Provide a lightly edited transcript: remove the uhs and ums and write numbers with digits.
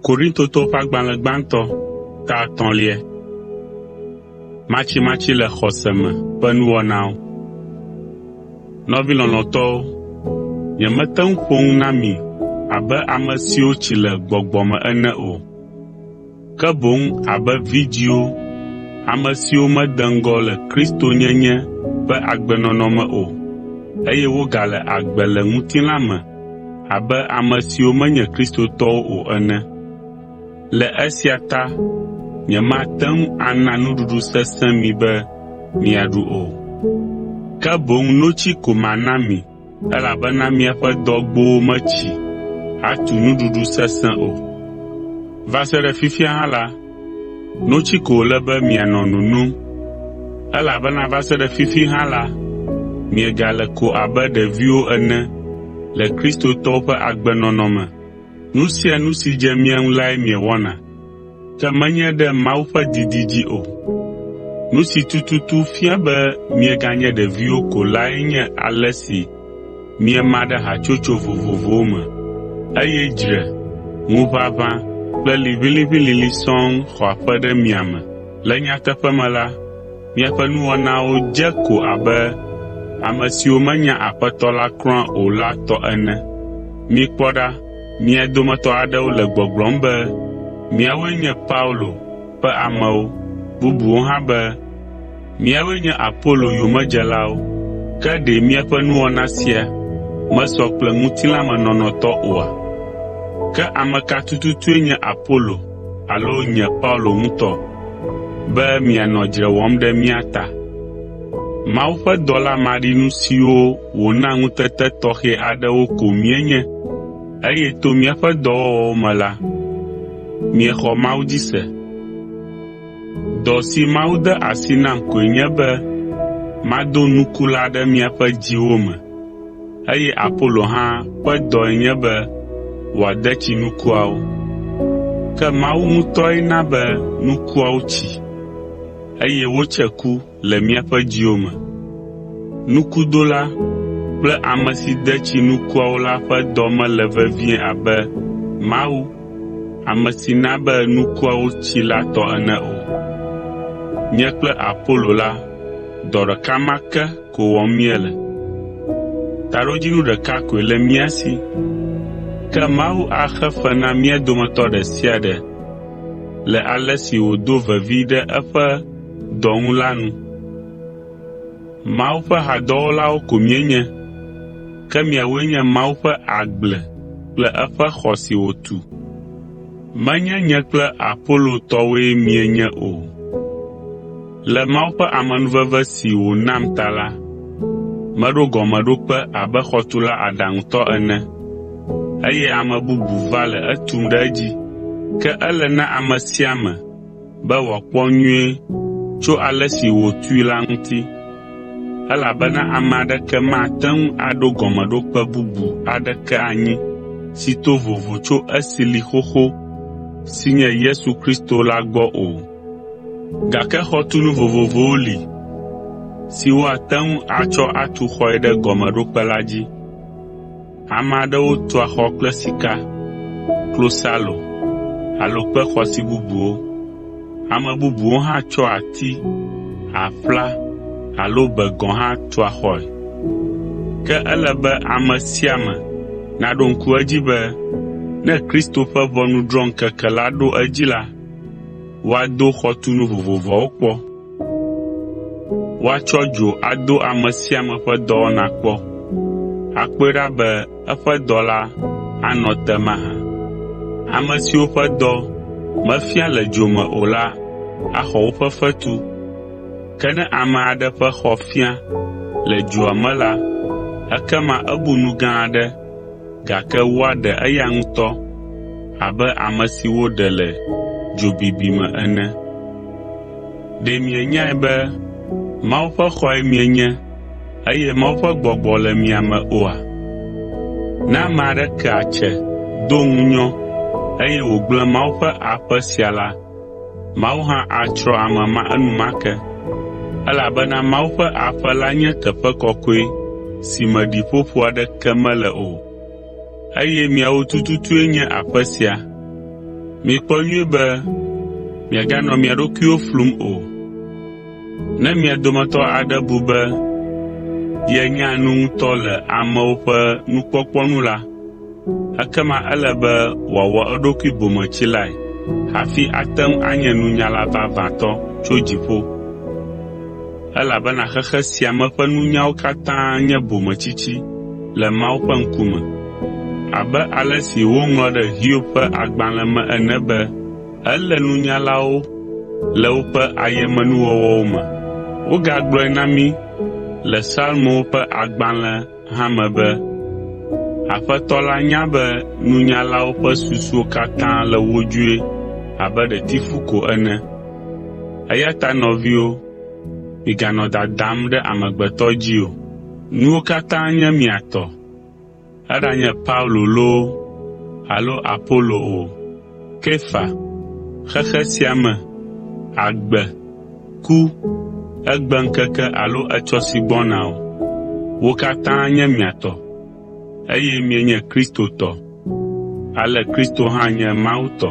Korintotɔwo ƒe agbalẽ gbãtɔ ta etɔ̃lia. Matsimatsi le xɔse me ƒe nuwɔnawo. Nɔvi lɔlɔ̃tɔwo, nyemete ŋu ƒo nu na mi abe ame siwo tsi le gbɔgbɔ me ene o, ke boŋ abe vidzĩwo, ame siwo mede ŋgɔ le Kristonyenye ƒe agbenɔnɔ me o, eye wogale agbe le ŋutilã me abe ame siwo menye kristotɔwo o ene. Le esia ta nyemate ŋu ana nuɖuɖu sesẽ mi be miaɖu o, ke boŋ notsi ko mana mi elabena miaƒe dɔgbowo metsi atu nuɖuɖu sesẽ o. Va se ɖe fifia hã la, notsi ko wòle be mianɔ nonom, elabena va se ɖe fifi hã la, miegale ko abe ɖeviwo ene le kristotɔwo ƒe agbenɔnɔ me. Nu sia nu si dze mia ŋu lae miewɔna, ke menye ɖe Mawu ƒe didi dzi o. Nu si tututu fia be mieganye ɖeviwo ko lae nye ale si miema ɖe hatsotso vovovowo me, eye dzre, ŋuʋaʋã kple liʋĩliʋĩlilĩ sɔŋ xɔ aƒe ɖe mia me. Le nyateƒe me la, miaƒe nuwɔnawo dze ko abe ame siwo menya Aƒetɔ la kura o la tɔ ene. Mikpɔ ɖa, mia dometɔ aɖewo le gbɔgblɔm be míawoe nye Paulo ƒe amewo, bubuwo hã be míawoe nye Apolo yomedzelawo. Ke ɖe miaƒe nuwɔna sia mesɔ kple ŋutilãmenɔnɔ tɔ oa? Ke ame ka tututue nye Apolo alo nye Paulo ŋutɔ, be mianɔ dzre wɔm ɖe mía ta? Mawu ƒe dɔla maɖinu siwo wòna ŋutete tɔxɛ aɖewo ko míenye eye to míaƒe dɔwɔwɔwo me la, miexɔ Mawu dzi se. Dɔ si Mawu de asi nam koe nye be mado nuku la ɖe miaƒe dziwo me, eye Apolo hã ƒe dɔe nye be wòade tsi nukuawo. Ke Mawu ŋutɔe na be nukuawo tsi, eye wotse ku le míaƒe dziwo me. Nukudola kple ame si de tsi nukuawo la ƒe dɔ mele vevie abe Mawu, ame si na be nukuawo tsi la tɔ ene o. Nye kple Apolo la, dɔ ɖeka ma ke ko wɔm míele. Taɖodzinu ɖeka koe le mía si, ke Mawu axe fe na mía dometɔ ɖe sia ɖe le ale si wòdo vevi ɖe eƒe dɔ ŋu la nu. Mawu ƒe hadɔwɔlawo ko míenye, ke miawoe nye Mawu ƒe agble kple eƒe xɔ si wòtu. Menye nye kple Apolo tɔwoe mienye o. Le Mawu ƒe amenuveve si wònam ta la, meɖo gɔmeɖokpe abe xɔtula aɖaŋutɔ ene, eye ame bubu va le etum ɖe edzi. Ke ele na ame sia ame be wòakpɔ nyuie tso ale si wòtui la ŋuti, elabena ame aɖeke mate ŋu aɖo gɔmeɖokpe bubu aɖeke anyi si to vovo tso esi li xoxo si nye Yesu Kristo la gbɔ o. Gake xɔtunu vovovowo li si woate ŋu atsɔ atu xɔe ɖe gɔmeɖokpe la dzi. Ame aɖewo tua xɔ kple sika, klosalo alo kpe xɔasi bubuwo. Ame bubuwo hã tsɔa ati, aƒla alo be gɔ̃ hã tua xɔe. Ke ele be ame sia ame naɖo ŋku edzi be ne Kristo ƒe ʋɔnudrɔ̃ŋkeke la ɖo edzi la, woado xɔtunu vovovoawo kpɔ. Woatsɔ dzo ado ame sia ame ƒe dɔwɔna kpɔ, akpɔe ɖa be eƒe dɔ la anɔ te mahã. Ame siwo ƒe dɔ mefia le dzo me o la axɔ woƒe fetu. Ke ne ame aɖe ƒe xɔ fia le dzoa me la, ekema ebu nu gã aɖe, gake woaɖe eya ŋutɔ abe ame si woɖe le dzobibi me ene. Ɖe mienyae be Mawu ƒe xɔe mienye eye Mawu ƒe Gbɔgbɔ le mia me oa? Ne ame aɖe ke atse, do ŋunyɔ, eye wògblẽ Mawu ƒe aƒe sia la, Mawu hã atsrɔ̃ ame ma enumake, elabena Mawu ƒe aƒe la nye teƒe kɔkɔe si me ɖiƒoƒo aɖeke mele o, eye miawo tututue nye aƒe sia. Mikpɔ nyuie be miaganɔ mia ɖokuiwo flum o. Ne mia dometɔ aɖe bu be yenya nu ŋutɔ le amewo ƒe nukpɔkpɔ nu la, ekema ele be wòawɔ eɖokui bometsilae hafi ate ŋu anye nunyala vavãtɔ tso dziƒo. Elabena xexe sia me ƒe nunyawo katã nye bometsitsi le Mawu ƒe ŋkume. Abe ale si woŋlɔ ɖe Hiob ƒe agbalẽ me ene be, “Elé nunyalawo le woƒe ayemenuwɔwɔwo me.” Wogagblɔe na mí le Psalmowo ƒe agbalẽ hã me be, “Aƒetɔ la nya be nunyalawo ƒe susuwo katã le wodzoe abe ɖetifu ko ene.” Eya ta nɔviwo, miganɔ dadam ɖe amegbetɔ dzi o. Nuwo katã nye mia tɔ, eɖanye Paulo loo alo Apolo o, Kefa, xexe sia me, agbe, ku, egbeŋkeke alo etsɔ si gbɔna o, wo katã nye mia tɔ, eye mienye Kristo tɔ, ale Kristo hã nye Mawu tɔ.